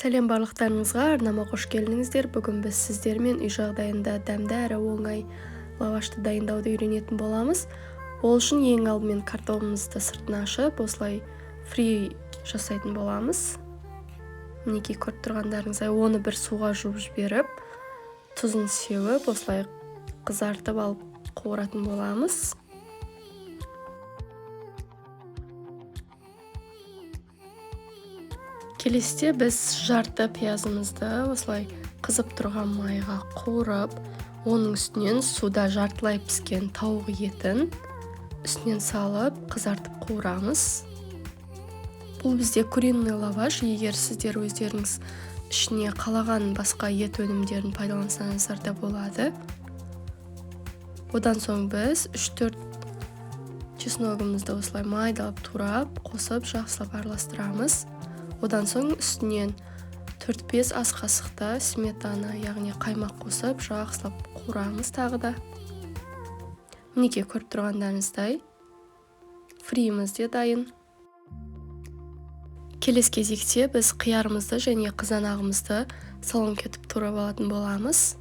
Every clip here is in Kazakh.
Сәлем барлықтарыңызға, арнама қош келдіңіздер. Бүгін біз сіздермен үй жағдайында дәмді әрі оңай лавашты дайындауды үйренетін боламыз. Ол үшін ең алдымен картонымызды сыртын ашып, осылай фри жасайтын боламыз. Мінекей көріп тұрғандарыңыздай, оны бір суға жуып жіберіп, тұзын сеуіп, осылай қызартып алып қуыратын боламыз. Келесіде біз жарты пиязымызды осылай қызып тұрған майға қуырып, оның үстінен суда жартылай піскен тауық етін үстінен салып қызартып қуырамыз. Бұл бізде куриный лаваш. Егер сіздер өздеріңіз ішіне қалаған басқа ет өнімдерін пайдалансаңыздар да болады. Одан соң біз 3-4 чесногымызды осылай майдалап турап, қосып жақсылап араластырамыз. Одан соң үстінен 4-5 ас қасықта сметана, яғни қаймақ қосып, жақсылап қуырамыз тағы да. Мінекей көріп тұрғандарыңыздай, фриіміз де дайын. Келесі кезекте біз қиярымызды және қызанағымызды соломка етіп турап алатын боламыз.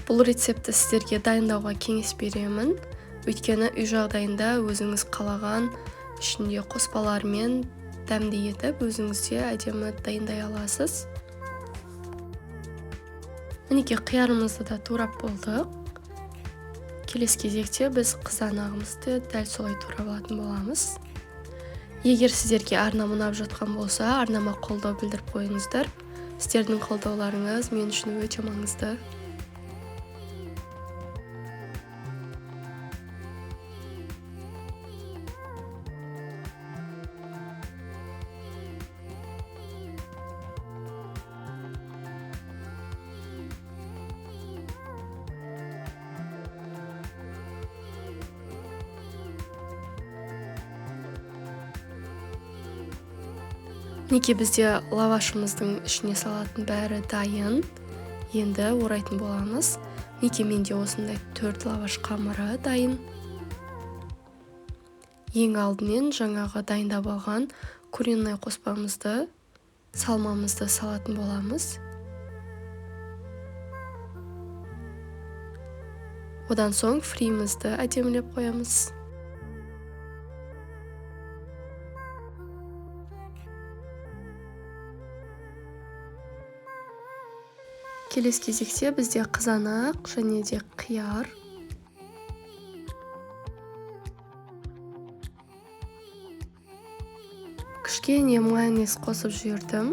Бұл рецептті сіздерге дайындауға кеңес беремін. Өйткені үй жағдайында өзіңіз қалаған ішінде қоспалармен дәмді етіп, өзіңіз де әдемі дайындай аласыз. Мінекей қиярымызды да турап болдық. Келесі кезекте біз қызанағымызды дәл солай турап алатын боламыз. Егер сіздерге арнам ұнап жатқан болса, арнама қолдау білдіріп қойыңыздар. Сіздердің қолдауларыңыз мен үшін өте маңызды. Мінекей бізде лавашымыздың ішіне салатын бәрі дайын. Енді орайтын боламыз. Мінекей менде осындай 4 лаваш қамыры дайын. Ең алдымен жаңағы дайындап алған куриный қоспамызды, салмамызды салатын боламыз. Одан соң фримізді әдемілеп қоямыз. Келесі кезекте бізде қызанақ және де қияр. Кішкене майонез қосып жібердім.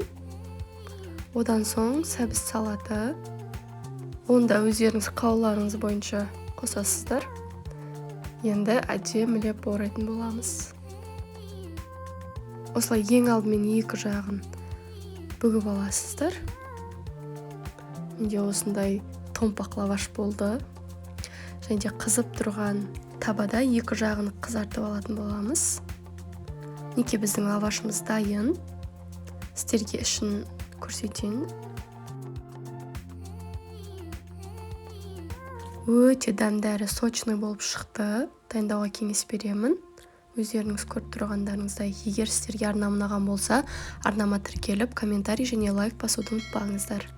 Одан соң сәбіз салаты. Оны да өздеріңіз қалауларыңыз бойынша қосасыздар. Енді әдемілеп орайтын боламыз. Осылай ең алдымен екі жағын бүгіп аласыздар. Менде осындай томпақ лаваш болды. Және де қызып тұрған табада екі жағын қызартып алатын боламыз. Мінекей біздің лавашымыз дайын. Сіздерге ішін көрсетейін. Өте дәмді әрі сочный болып шықты. Дайындауға кеңес беремін. Өздеріңіз көріп тұрғандарыңыздай, егер сіздерге арнам ұнаған болса, арнама тіркеліп, комментарий және лайк басуды ұмытпаңыздар.